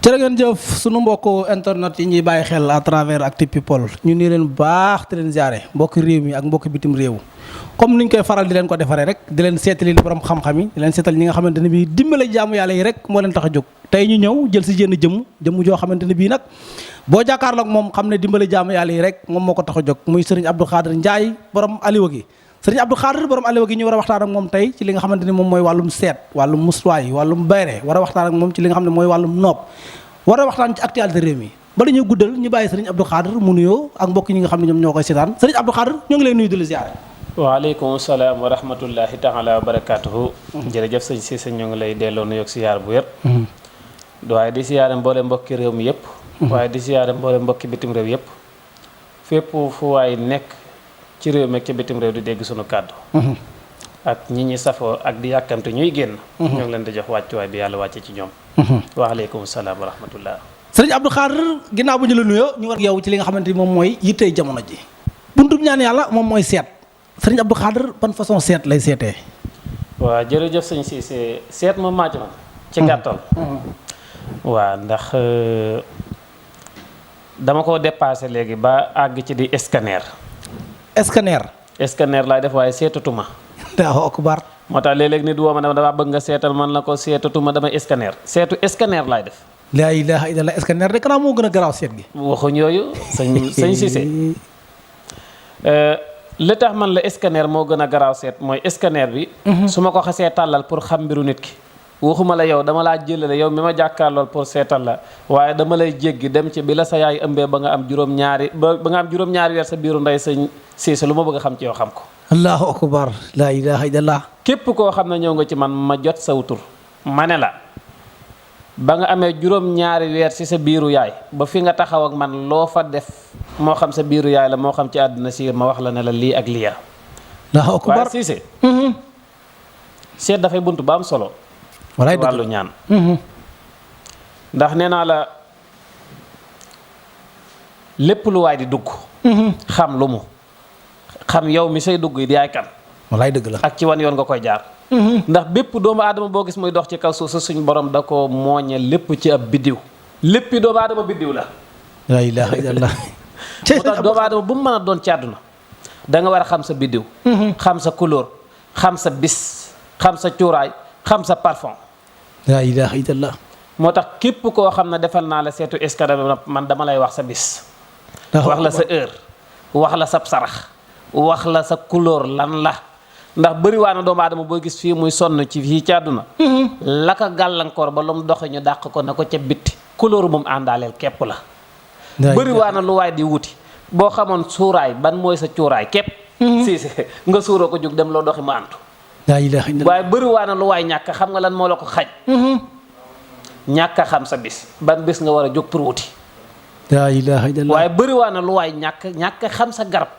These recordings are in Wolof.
jërë ngeen jëf sunu mbokku internet yi ñuy bàyyi xel à travers Actu People ñu nii leen bu baax te leen ziare mbokki réew mi ak mbokki bitim réew comme niñ koy faral di leen ko defaree rek di leen seetali borom xam-xam yi di leen seetal ñi nga xamante ne bii dimbale jaamu yàlla yi rek moo leen tax a jóg tey ñu ñëw jël si jenn jëmm joo xamante ne bii nag boo jàkkaarloog moom xam ne dimbale jaamu yàlla yi rek moom moo ko tax a jóg muy Serigne Abdou Khadre Ndiaye borom Aliwa gi Serigne Abdou Khadre borom Aliwa gi ñu war a waxtaan ak moom tey ci li nga xamante ni moom mooy wàllum seet wàllum muswaay wàllum bayre war a waxtaan ak moom ci li nga xam ne mooy wàllum nopp war a waxtaan ci actualité réew mi bala ñuy guddal ñu bàyyi Serigne Abdou Khadre mu nuyoo ak mbokk ñi nga xam ne ñoom ñoo koy seetaan Serigne Abdou Khadre ñoo ngi lay nuyu di la ziare. waaleykum salaam wa rahmatullahi taala wa barakaatuhu. jërëjëf sëñ Cissé ñoo ngi lay delloo nuyoog siyaar bu wér. waaye di siyaare mboole mbokki réew mi yëpp. waaye di siyaare mboole mbokki bitim réew yëpp. fépp fu waay nekk ci réew mi ak ci bitim réew di dégg sunu kàddu. ak ñi ñi safoo ak di yàkkamte ñuy génn. ñoo ngi leen di jox wàccuwaay bi yàlla wàcce ci ñoom. waaleykum salaam wa rahmatullah. Serigne Abdou Khadre ginnaaw bu ñu la nuyoo ñu war yow ci li nga xamante ni moom mooy yittey jamono ji buntum ñaan yàlla moom mooy seet Serigne Abdou Khadre ban façon seet lay seetee. waaw jërëjëf sëñ Cissé seet moom màcc ma ci gàttal. waaw ndax dama ko dépassé léegi ba àgg ci di scanner. scanner laay def waaye seetatuma. Allahu akbar. moo tax léeg-léeg nit woo ma ne dama bëgg nga seetal man la ko seetatuma damay scanner scanner laay def. laa ilaaha illallah scanner rek kanam moo gën a garaaw seet gi. waxuñ yooyu sëñ Cissé li tax man la scanner moo gën a garaaw seet mooy scanner bi. su ma ko xasee tàllal pour xam mbiru nit ki. waxuma la yow dama laa jëlale yow mi ma jàkkaarlool pour seetal la waaye dama lay jéggi dem ci bi la sa yaay ëmbee ba nga am juróom-ñaari weer sa biiru ndey sëñ Cissé lu ma bëgg a xam ci yow xam ko. allahu akbar laa ilaaha illallah. képp koo xam ne ñëw nga ci man ma jot saw tur ma ne la ba nga amee juróom-ñaari weer ci sa biiru yaay ba fi nga taxaw ak man loo fa def moo xam sa biiru yaay la moo xam ci àdduna si ma wax la ne la lii ak lii. allahu akbar waaye Cissé. seet dafay bunt ba am solo. walaay dëgg wàllu ñaan. ndax nee naa la lépp lu waay di dugg. xam lu mu xam yow mi say dugg yi yaay kan. walaay dëgg la ak ci wan yoon nga koy jaar. ndax bépp doomu aadama boo gis muy dox ci kaw suuf sa suñ borom da ko mooñe lépp ci ab biddiw. léppi doomu aadama biddiw la. laa ilaaha illallah. moo tax doomu aadama bu mu mën a doon ci àdduna da nga war a xam sa biddiw. xam sa couleur xam sa bis xam sa cuuraay xam sa parfum. laa ilaaha illallah. moo tax képp koo xam ne defal naa la seetu scanner man dama lay wax sa bis. wax la sa heure wax la sa sarax wax la sa couleur lan la ndax bëri waa na doomu aadama boo gis fii muy sonn ci fii ci àdduna la ko gàllankoor ba lu mu doxe ñu dàq ko na ko ca bitti couleur bu mu àndaaleel képp la. bëri waa na lu waay di wuti boo xamoon suuraay ban mooy sa cuuraay képp. Cissé nga suuroo ko jóg dem loo doxi mu àntu. laa ilaaha illallah. waaye bëri waa na lu waay ñàkk xam nga lan moo la ko xaj. ñàkk a xam sa bis ban bis nga war a jóg pour wuti. laa ilaaha illallah. waaye bëri waa na lu waay ñàkk xam sa garab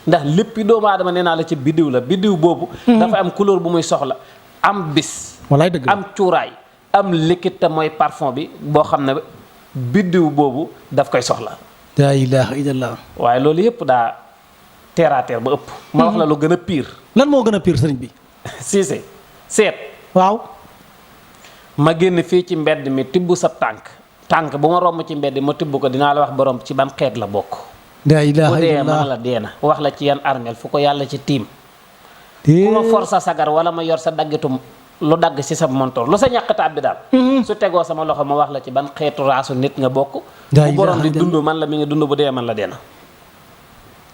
ndax léppi doomu aadama nee naa la ci biddiw la biddiw boobu. dafa am couleur bu muy soxla am bis. walaay dëgg la am cuuraay am liquide te mooy parfum bi boo xam ne biddiw boobu daf koy soxla. laa ilaaha illallah. waaye loolu yëpp daa terre à terre ba ëpp. ma wax la lu gën a pire. lan moo gën a pire sëriñ bi. Cissé seet. waaw. ma génn fii ci mbedd mi tibb sa tànk bu ma romb ci mbedd ma tibb ko dinaa la wax borom ci ban xeet la bokk. laa ilaaha bu dee illallah. mën la dee na wax la ci yan armeel fu ko yàlla ci tiim. bu ma for sa sagar wala ma yor sa daggitum lu dagg ci sa montor lu sa ñàkkataab bi daal. su tegoo sama loxo ma wax la ci ban xeetu raasu nit nga bokk. bu borom di dund man la mi ngi dund bu dee man la dee na.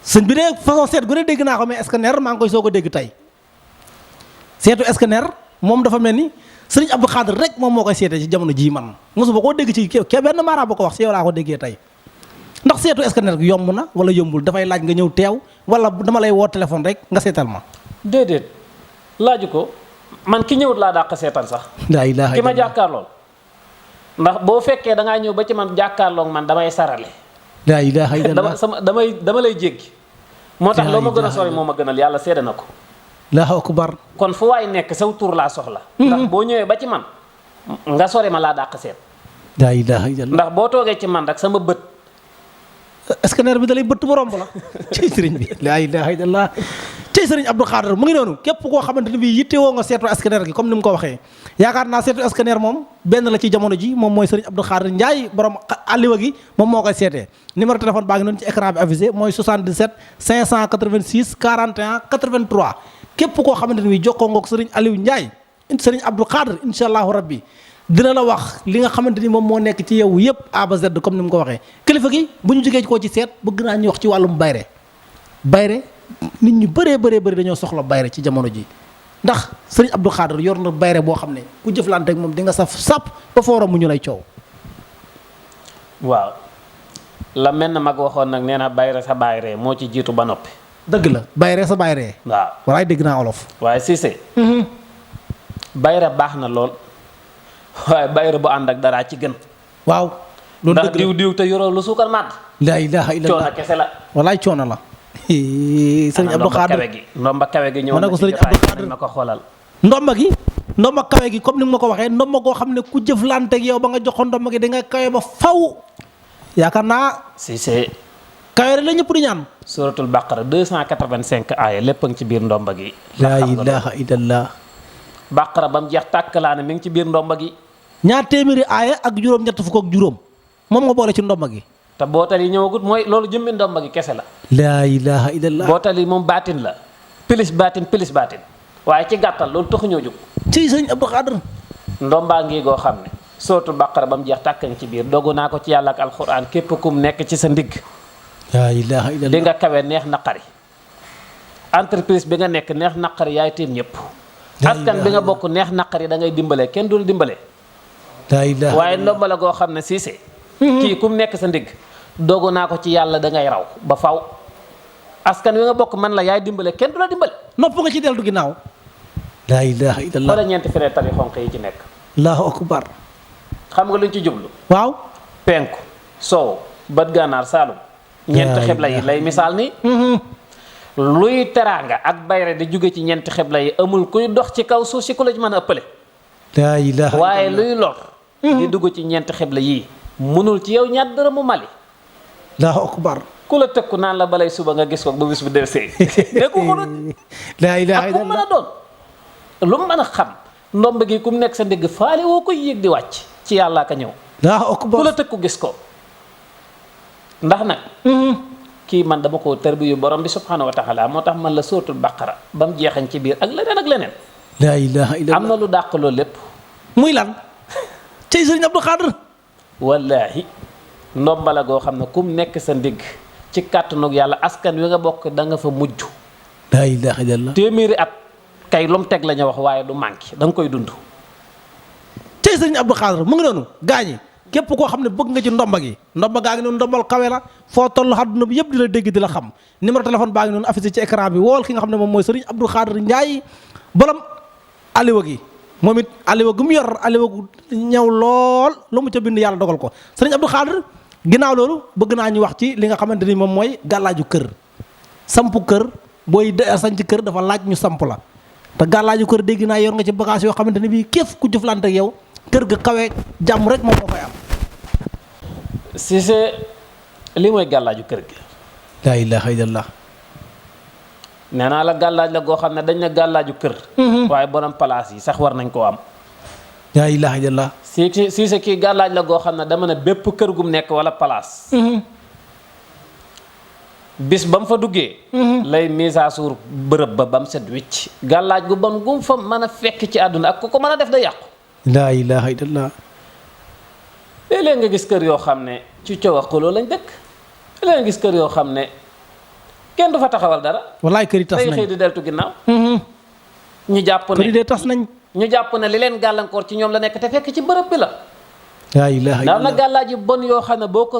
sëñ bi de façon seet gu ne dégg naa ko mais scanner maa ngi koy soog a dégg tey seetu scanner moom dafa mel ni Serigne Abdou Khadre rek moom moo koy seetee ci jamono jii man mosuma koo dégg ci ke benn maara ba ko wax si yow laa ko déggee tey ndax seetu scanner gi yomb na wala yombul dafay laaj nga ñëw teew wala dama lay woo téléphone rek nga seetal ma. déedéet laaju ko man ki ñëwut laa dàq seetal sax. laa ilaaha ki ma illallah. jàkkaarlool ndax boo fekkee da ngaa ñëw ba ci man jàkkaarloog man damay sarale. laa ilaaha illallah. dama lay jéggi. moo tax loo ma gën a sori moo ma gënal yàlla seede na ko. Allahu akbar. kon fu waay nekk saw tur laa soxla. ndax boo ñëwee ba ci man nga sori ma laa dàq seet. laa ilaaha illallah. ndax boo toogee ci man rek sama bët. scanner bi dalay bëtt mu romb la ci sëriñ bi laa ilaaha illallah ci tey sëriñ Abdou Khadre mu ngi noonu képp koo xamante ni bii yittewoo nga seetu scanner gi comme ni mu ko waxee yaakaar naa seetu scanner moom benn la ci jamono ji moom mooy sëriñ Abdou Khadre Ndiaye borom alliwa gi moom moo koy seetee numéro téléphone baa ngi noonu ci écran bi affiché mooy 77 586 41 83 képp koo xamante ni bii jokkoo nga ko sëriñ Aliou Ndiaye sëriñ Abdou Khadre incha allahu rabbi dina la wax li nga xamante ni moom moo nekk ci yow yëpp A ba Z comme ni mu ko waxee kilifa gi bu ñu jógee koo ci seet bëgg naa ñu wax ci wàllum bayre nit ñu bëree dañoo soxla bayre ci jamono ji ndax sëriñ Abdou Khadre yor na bayre boo xam ne ku jëflante ak moom di nga saf sàpp ba foora mu ñu lay coow. waaw la mel na mag waxoon nag nee na bayre sa bayre moo ci jiitu ba noppi. dëgg la bayre sa bayre. waaw walaay dégg naa olof. waaye Cissé. bayre baax na lool waaye bayre bu ànd ak dara ci gën. waaw loolu ndax diw te yoroo lu suukar màdd. laa ilaaha illallah coono kese la. walaay coono la. sëriñ Abdou Khadre ndomba kawe gi ñëw na ko sëriñ Abdou Khadre ma ko xoolal. ndomba kawe gi comme ni ma ko waxee ndomba goo xam ne ku jëflante ak yow ba nga jox ko ndomba gi da nga kawe ba faw yaakaar naa. si c'est. kawe rek la ñëpp di ñaan. suratul baqara 285 aaya lépp a ngi ci biir ndomba gi. laa ilaaha illallah. baqara ba mu jeex tàkk laa ne mi ngi ci biir ndomba gi. ñaar téeméeri aaya ak juróom-ñett fukk ak juróom moom nga boole ci ndomba gi. te bootal yi ñëwagut mooy loolu jëmmi ndomba gi kese la. laa ilaaha illallah. bootal yi moom baatin la. pilis baatin waaye ci gàttal loolu taxu ñoo jóg. ci sëñ Abdou Khadre. ndombaa ngi goo xam ne. sootul baqara ba mu jeex tàkkañ ci biir dogu naa ko ci yàlla ak alxuraan képp kum nekk ci sa ndigg. laa ilaaha illallah. di nga kawe neex naqari. entreprise bi nga nekk neex naqari yaay tiim ñëpp. askan bi nga bokk neex naqari da ngay dimbale kenn dul dimbale. laa ilaaha waaye ndomba la goo xam ne Cissé. kii kum nekk sa ndigg. dogu naa ko ci yàlla da ngay raw ba faw askan wi nga bokk man la yaay dimbale kenn du la dimbale. nopp nga ci deltu ginnaaw. laa ilaaha illallah. wala ñeenti fenêtre yi xonq yi ci nekk. allahu akbar. xam nga luñ ci jublu. waaw. penku soow bët gànnaar saalum. ñeenti xibla yi lay misaal ni luy teraanga ak bayre di jóge ci ñeenti xibla yi amul kuy dox ci kaw suuf si ku la ci mën a ëppale. laa ilaaha illallah. waaye luy lor. di dugg ci ñeenti xibla yii. mënul ci yow ñaar dërëmu Mali. allahu akbar. ku la tëkku naan la balay suba nga gis ko ba bis bu delsee. dégg ko nag. laa ilaaha ak ku mën a doon. lu mu mën a xam. ndomb gi ku mu nekk sa ndigg faale woo koy yéeg di wàcc. ci yàllaa ka ñëw. allahu akbar. ku la tëkku gis ko. ndax nag. kii man dama ko tarbiyu borom bi subhanahu wa taala moo tax man la suratul baqara ba mu jeexañ ci biir ak leneen ak leneen. laa ilaaha illallah. am na lu dàq loolu lépp. muy lan. cey sëriñ Abdou Khadre. wallaahi ndombala goo xam ne kum nekk sa ndigg ci kàttanug yàlla askan wi nga bokk da nga fa mujj. laa ilaaha illallah. téeméeri at kay lu mu teg la ñu wax waaye du manqué da nga koy dund. cey sëriñ Abdou Khadre mu ngi noonu gaañi képp koo xam ne bëgg nga ci ndomba gi ndomba gaa ngi noonu ndombal kawe la foo toll àdduna bi yëpp di la dégg di la xam numéro téléphone baa ngi noonu affiché ci écran bi wool ki nga xam ne moom mooy sëriñ Abdou Khadre Ndiaye borom aliwa gi moom it aliwa gu mu yor aliwa gu ñëw lool lu mu ca bind yàlla dogal ko sëriñ Abdou Khadre ginnaaw loolu bëgg naa ñu wax ci li nga xamante ni moom mooy gàllaaju kër sampu kër booy sañ ci kër dafa laaj ñu samp la te gàllaaju kër dégg naa yor nga ci bagage yoo xamante ni bii képp ku jëflante ak yow kër ga kawe jàmm rek moom moo fay am. Cissé li mooy gàllaaju kër gi. laa ilaaha illallah. nee naa la gàllaaj la goo xam ne dañ ne gàllaaju kër. waaye borom place yi sax war nañ koo am. laa ilaaha illallah. Cissé kii gàllaaj la goo xam ne dama ne bépp kër gum nekk wala place. bis ba mu fa duggee. lay mise à jour bërëb ba mu set wicc. gàllaaj gu bon gum fa mën a fekk ci àdduna ak ku ko mën a def da yàqu. laa ilaaha illallah. léeg-léeg nga gis kër yoo xam ne ci coow ak xuloo lañ dëkk. léeg-léeg nga gis kër yoo xam ne kenn du fa taxawal dara. wallaay kër yi tas nañ day xëy di deltu ginnaaw. ñu jàpp ne kër yi de tas nañ. ñu jàpp ne li leen gàllankoor ci ñoom la nekk te fekk ci bërëb bi la. laa ilaaha illallah. daal na gàllaaj yu bon yoo xam ne boo ko.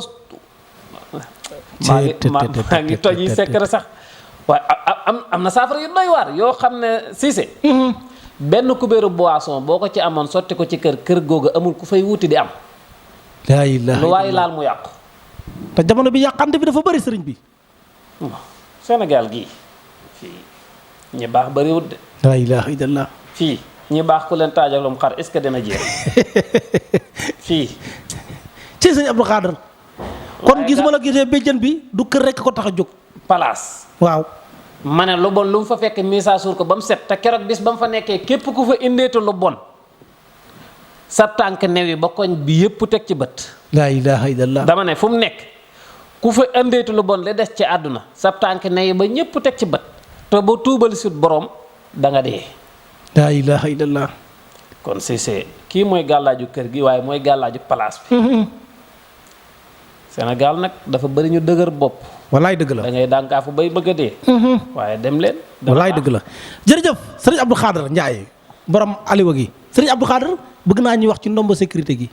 maa ngi toj yi secret sax waaye am na saafara yu doy waar yoo xam ne Cissé. benn kubéeru boisson boo ko ci amoon sotti ko ci kër googu amul ku fay wuti di am. laa ilaaha lu waaye laal mu yàqu. te jamono bi yàqante bi dafa bëri sëriñ bi. Sénégal gii fii ñi baax bëriwut de. laa ilaaha illallah. fii ñi baax ku leen taajalum xar est-ce que dina jeex fii. ci sëñ Abdou Khadre. kon gis ma la gisee béjjën bi du kër rekk ko tax a jóg. palaas. waaw. ma ne lu bon lu mu fa fekk mise à jour ko ba mu set te keroog bis ba mu fa nekkee képp ku fa indeetu lu bon sa tànk new yi ba koñ bi yëpp teg ci bët. laa ilaaha illallah. dama ne fu mu nekk ku fa indeetu lu bon li des ci àdduna sa tànk new yi ba ñëpp teg ci bët te ba tuubal sut borom da nga dee. laa ilaaha illallah. kon c'est kii mooy gàllaaju kër gi waaye mooy gàllaaju place bi. Sénégal nag dafa bëri ñu dëgër bopp. wallaay dëgg la da ngay dànkaafu bay bëgg a dee. waaye dem leen. wallaay dëgg la jërëjëf sëriñ Abdou Khadre Ndiaye borom Aliwa gi sëriñ Abdou Khadre bëgg naa ñuy wax ci ndombo sécurité gi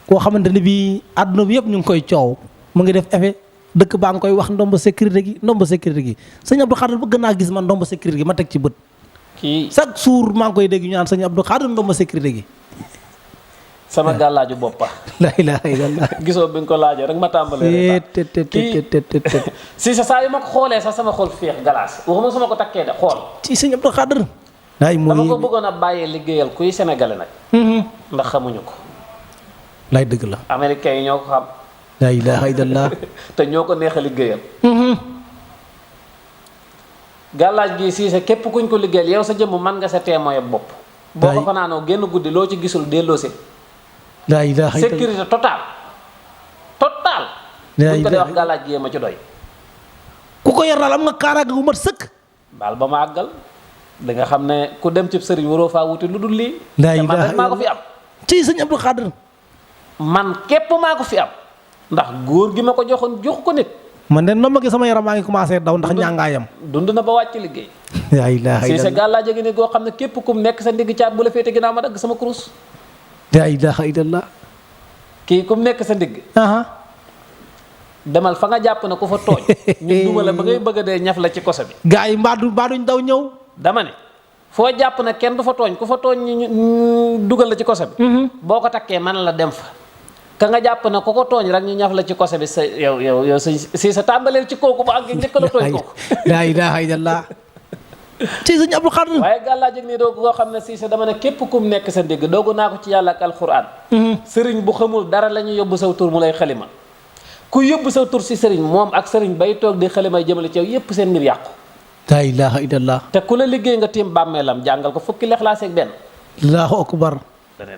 koo xamante ne bii àdduna bi yëpp ñu ngi koy coow mu ngi def effet dëkk baa ngi koy wax ndombo sécurité gi sëriñ Abdou Khadre bëgg naa gis man ndombo sécurité gi ma teg ci bët. kii chaque jour maa ngi koy dégg ñu naan sëriñ Abdou Khadre ndombo sécurité gi. sama gàllaaju boppa la ilaha illallah. gisoo bi nga ko laajee rek ma tàmbalee kii si sa saa yu ma ko xoolee sax sama xol féex galaas waxuma su ma ko takkee de xool. ci sëñ Abdou Khadre. dama ko bëggoon a bàyyee liggéeyal kuy sénégalais nag. ndax xamuñu ko. lay dëgg la. américains yi ñoo ko xam. la ilaha illallah. te ñoo ko neex a liggéeyal. gàllaaj gi si sa képp kuñ ko liggéeyal yow sa jëmm mën nga sa témoin bopp. boo ko fanaanoo génn guddi loo ci gisul delloo si. laa ilaaha illallah. sécurité totale. buñ ko dee wax gàllaaj gi ma ci doy. ku ko yor daal am nga kaaraange gu mat sëkk. baal ba ma àggal da nga xam ne ku dem ci sëriñ waroo faa wuti lu dul lii. laa te man rek maa ko fi am. ci sëñ Abdou Khadre. man képp maa ko fi am. ndax góor gi ma ko joxoon jox ko nit. man de ndomba gi sama yaram maa ngi commencé daw ndax ñàngaayam. dund na ba wàcc liggéey. laa ilaaha si sa illallah. gàllaaj gi ni goo xam ne képp kum nekk sa ndigg caat bu la féete ginnaaw ma dagg sama kurus. laa ilaaha illallah. kii kum nekk sa ndigg. demal fa nga jàpp ne ku fa tooñ. ñu duma la ba ngay bëgg a dee ñaf la ci koso bi. gaa yi mbaaduñ daw ñëw. dama ne foo jàpp ne kenn du fa tooñ ku fa tooñ ñu dugal la ci koso bi. boo ko takkee mën la dem fa. ka nga jàpp ne ku ko tooñ rek ñu ñaf la ci koso bi sa yow si sa tàmbaleel ci kooku ba àgg njëkk la tooñ kooku. laa ilaaha illallah. ci sëñ Abdou Khadre. waaye gàllaaj ak nii doogu koo xam ne si sa dama ne képp kum nekk sa ndigg doogu naa ko ci yàlla ak alxuraan. sëriñ bu xamul dara la ñu yóbbu saw tur mu lay xalima ku yóbbu saw tur si sëriñ moom ak sëriñ bay toog di xalimay jëmale ci yow yépp seen mbir yàqu. laa ilaaha illallah. te ku la liggéey nga tiim bàmmeelam jàngal ko fukki Lixlaas ak benn. allahu akbar.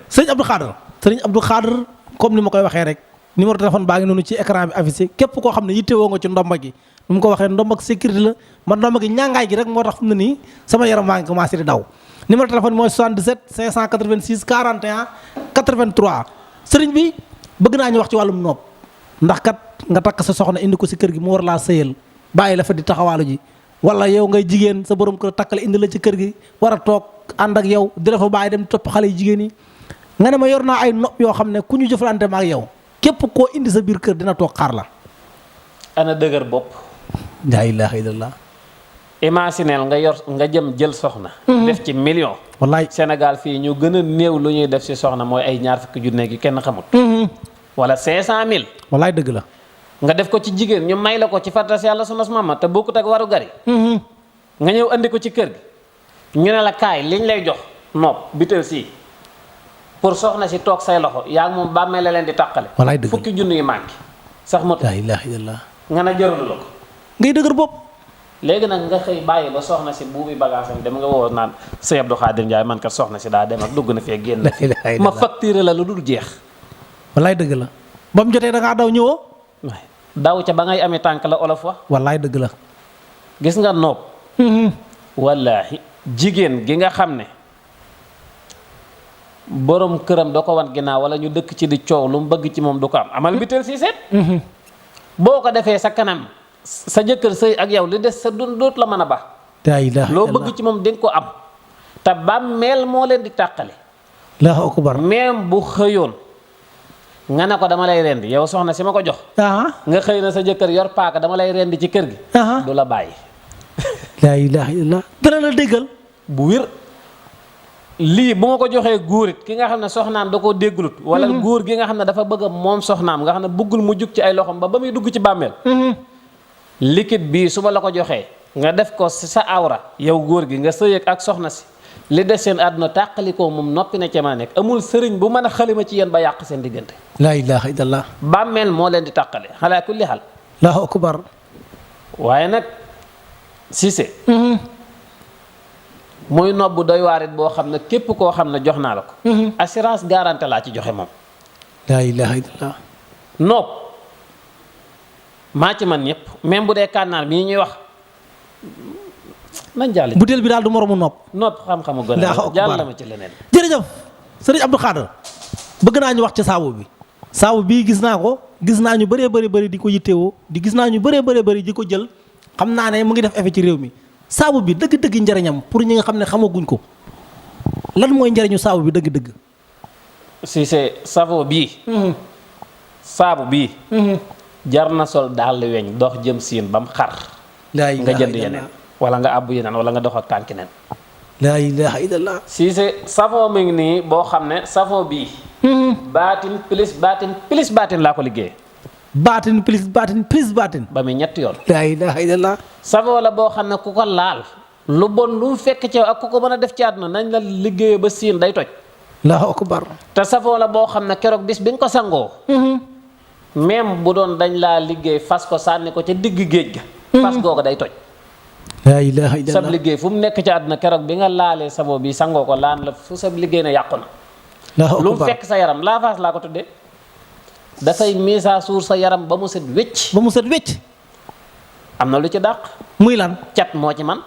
sëñ Abdou Khadre. sëriñ Abdou Khadre comme ni ma koy waxee rek numéro téléphone baa ngi noonu ci écran bi affiché képp koo xam ne yittewoo nga ci ndomba gi nu mu ko waxee ndomba ak sécurité la man ndomba gi ñàngaay gi rek moo tax fu mu ne nii sama yaram maa ngi commencé di daw numéro téléphone bi mooy 77 586 41 83 sëriñ bi bëgg naa ñu wax ci wàllum nopp ndax kat nga takk sa soxna indi ko si kër gi mu war laa sëyal bàyyi la fa di taxawaalu ji wala yow ngay jigéen sa borom kër takkale indi la ci kër gi war a toog ànd ak yow di la fa bàyyi dem topp xale yu jigéen yi nga ne ma yor naa ay nopp yoo xam ne ku ñu jëflante ma ak yow képp koo indi sa biir kër dina toog xaar la. ana dëgër bopp. laa ilaaha illallah. imagineel nga jël soxna. def ci million. wallaay Sénégal fii ñu gën a néew lu ñuy def ci soxna mooy ay ñaar fukki junne gi kenn xamut. wala 500000. wallaay dëgg la. nga def ko ci jigéen ñu may la ko ci fartas yàlla sunas mama te bokkut ak waru gari. nga ñëw andi ko ci kër gi. ñu ne la kaay liñ lay jox nopp bitel sii pour soxna si toog say loxo yaa ngi moom bàmmee la leen di tàqale. wallaay dëgg la fukki junne yi manqué sax mot. laa ilaaha illallah. nga ne jërul la ko. ngay dëgër bopp. léegi nag nga xëy bàyyi ba soxna si buubi bagaasam dem nga woo naan sëñ Abdou Khadre Ndiaye man kat soxna si daa dem ak dugg na fee génn. ma facturé la lu dul jeex. wallaay dëgg la ba mu jotee da ngaa daw ñëwoo. daw ca ba ngay amee tànk la olof wax. wallaay dëgg la. gis nga noob. wallaahi jigéen gi nga xam ne borom këram da ko wan ginnaaw wala ñu dëkk ci di coow lu mu bëgg ci moom du ko am amal biteel si seet. boo ko defee sa kanam sa jëkkër sëy ak yow li des sa doot la mën a baax. loo bëgg ci moom di nga ko am. te bàmmeel moo leen di tàqale. Allahu akbar. même bu xëyoon nga ne ko dama lay rendi yow soxna si ma ko jox. nga xëy na sa jëkkër yor paaka dama lay rendi ci kër gi. du la bàyyi. laa ilaaha illallah. dana la déggal. bu wér. lii bu ma ko joxee góor it ki nga xam ne soxnaam da koo déggulut wala góor gi nga xam ne dafa bëgg a moom soxnaam nga xam ne bëggul mu jug ci ay loxoom ba muy dugg ci bàmmeel. liquide bii su ma la ko joxee nga def ko si sa awra yow góor gi nga sëy ak soxna si li des seen àdduna tàqalikoo moom noppi na ca maa nekk amul sëriñ bu mën a xalima ci yéen ba yàq seen diggante. laa ilaaha illallah. bàmmeel moo leen di tàqale xalaa kulli xal. Allahu akbar. waaye nag Cissé. muy nopp bu doy waarit boo xam ne képp koo xam ne jox naa la ko. assurance garantie laa ci joxe moom. laa ilaaha illallah. nopp maa ci man ñëpp même bu dee kànnaar bii ñuy wax nañ jàll. butéel bi daal du moromu nopp. nopp xam-xamu gën a jàll ma ci leneen. jërëjëf sëriñ Abdou Khadre bëgg naa ñu wax ci saabu bi. saabu bii gis naa ko gis naa ñu bëree bëri di ko yittewoo di gis naa ñu bëree bëri di ko jël xam naa ne mu ngi def effet ci réew mi saabu bi dëgg-dëgg njëriñam pour ñi nga xam ne xamaguñ ko lan mooy njëriñu saabu bi dëgg-dëgg. si c'est savon bii. saabu bii. jar na sol daal di weñ dox jëm siin ba mu xar. nga jënd yeneen wala nga àbbu yeneen wala nga dox ak tànki neen. laa ilaaha illallah. si c'est savon mi ngi nii boo xam ne savon bii. baatin plus baatin laa ko liggéey. baatin plus baatin. ba muy ñetti yoon. laa ilaaha illallah. savon la boo xam ne ku ko laal. lu bon lu mu fekk ci yow ak ku ko mën a def ci àdduna nañ la liggéeyee ba siin day toj. Allahu akbar. te savon la boo xam ne keroog bis bi nga ko sangoo. même bu doon dañ laa liggéey fas ko sànni ko ca digg géej ga. fas googu day toj. laa ilaaha illallah. sab liggéey fu mu nekk ci àdduna keroog bi nga laalee savon bi sangoo ko laan la fu sab liggéey na yàqu na. lu mu fekk sa yaram lavage laa ko tuddee. dafay mise à jour sa yaram ba mu set wécc. ba mu set wécc. am na lu ci dàq. muy lan. cat moo ci man.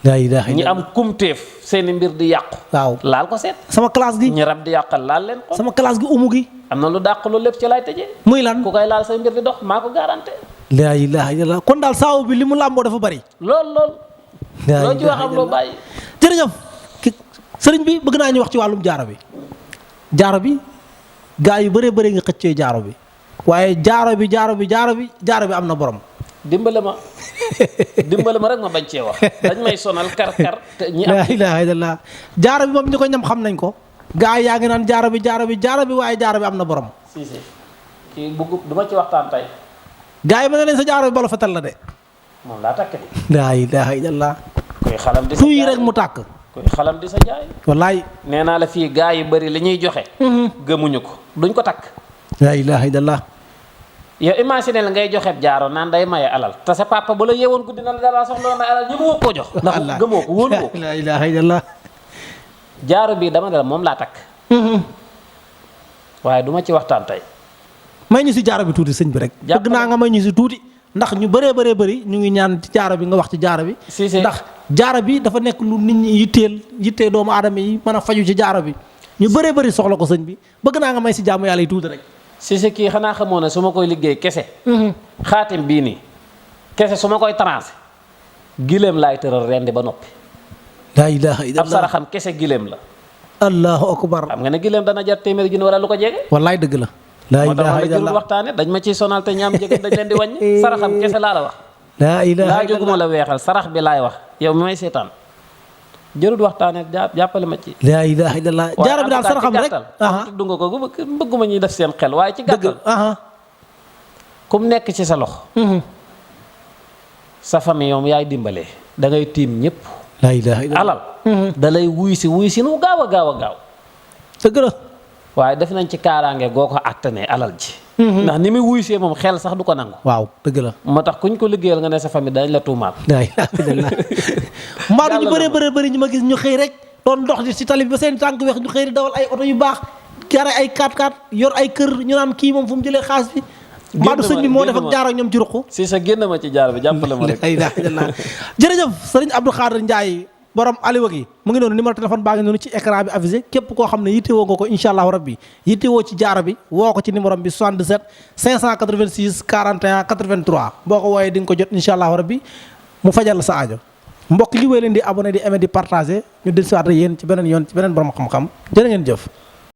laa ilaaha ñi illallah. am kumteef seeni mbir di yàqu. waaw laal ko seet. sama classe gi. ñi rab di yàqal laal leen ko. sama classe gi umu gi. am na lu dàq loolu lépp ci lay tëjee. muy lan. ku koy laal say mbir di dox maa ko garanté. laa ilaaha illallah kon daal saabu bi li mu làmboo dafa bari. lool loo ci wax am loo bàyyi. jërëjëf sëriñ bi bëgg naa ñu wax ci wàllum jaaro bi. jaaro bi gaa yu bëree bëri nga xëccee jaaro bi waaye jaaro bi am na borom. dimbale ma rek ma bañ cee wax dañ may sonal kar te ñi am. laa ilaaha illallah jaaro bi moom ñi ko ñam xam nañ ko. gaa yi yaa ngi naan jaaro bi waaye jaaro bi am na borom. si kii bëgg du ma ci waxtaan tey. gaa yi ma ne leen sa jaaro bi bala fetal la de. moom laa takk di. laa ilaaha illallah. koy xalam di sa tuy jaay rek mu tàkk. koy xalam di sa jaay. wallaay. nee naa la fii gaa yu bëri li ñuy joxe. gëmuñu ko duñ ko takk. laa ilaaha illallah. yow imagine la ngay joxe jaaro naan day maye alal te sa papa bu la yeewoon guddi na la dara soxla may alal ñi mu koo jox. ndax gëmoo ko wóolu ko. laa ilaaha illallah. jaaro bii dama ne la moom laa takk. waaye du ma ci waxtaan tey. may ñu si jaaro bi tuuti sëñ bi rek. bëgg naa nga may ñu si tuuti. ndax ñu bëree bëri ñu ngi ñaan ci jaaro bi nga wax ci jaaro bi. ndax jaaro bi dafa nekk lu nit ñi yittee doomu aadama yi mën a faju ci jaaro bi ñu bëree bëri soxla ko sëñ bi bëgg naa nga may si jaamu yàlla yi tuuti rek. si kii xanaa xamoo ne su ma koy liggéey kese. xaatim bii nii kese su ma koy tracé gileem laay tëral rendi ba noppi. laa ilaaha illallah. ab saraxam kese gileem la. allahu akbar. xam nga ne gileem dana jar téeméeri junni wala lu ko jege. wallaay dëgg la. laa ilaaha moo tax illallah. waxtaane dañ ma ciy sonal te ñaam jege dañ leen di wàññi. saraxam kese laa la wax. laa ilaaha laa illallah. jóguma la weexal sarax bi laay wax yow mi may seetaan jërul waxtaane jàppale ma ci. laa ilaaha illallah. jaaro bi daal saraxam rek. tudd nga ko bëgguma ñuy def seen xel waaye ci gàttal. kum nekk ci sa lox sa famille yow yaay dimbalee da ngay tiim ñëpp. laa ilaaha illallah. alal da lay wuy si nu gaaw a gaaw. dëgg la. waaye def nañ ci kaaraange goo ko àttanee alal ji. ndax ni muy wuy see moom xel sax du ko nangu. waaw dëgg la. moo tax kuñ ko liggéeyal nga ne sa famille dañ la tuumaal. laa ilaaha illallah. mbaa du ñu bëree ñu ma gis ñu xëy rek doon dox di si tali bi ba seen tànk weex ñu xëy di dawal ay oto yu baax gare ay 4x4 yor ay kër ñu naan kii moom fu mu jëlee xaalis bi. mbaa du sëñ bi moo def ak jaar ak ñoom ci ruq. si sa génn ma ci jaar bi jàppale ma rek. laa ilaaha illallah. jërëjëf sëriñ Abdou Khadre Ndiaye borom aliwa gi mu ngi noonu numéro téléphone baa ngi noonu ci écran bi avisé képp koo xam ne yittewoo nga ko incha allahu rabbi yittewoo ci jaaro bi woo ko ci numéro bi 77 586 41 83 boo ko wooyee di nga ko jot incha allahu rabbi mu fajal la sa aajo mbokk li wéy leen di abonné di aimé di partagé ñu dellusiwaat yéen ci beneen yoon ci beneen borom xam-xam jërë ngeen jëf.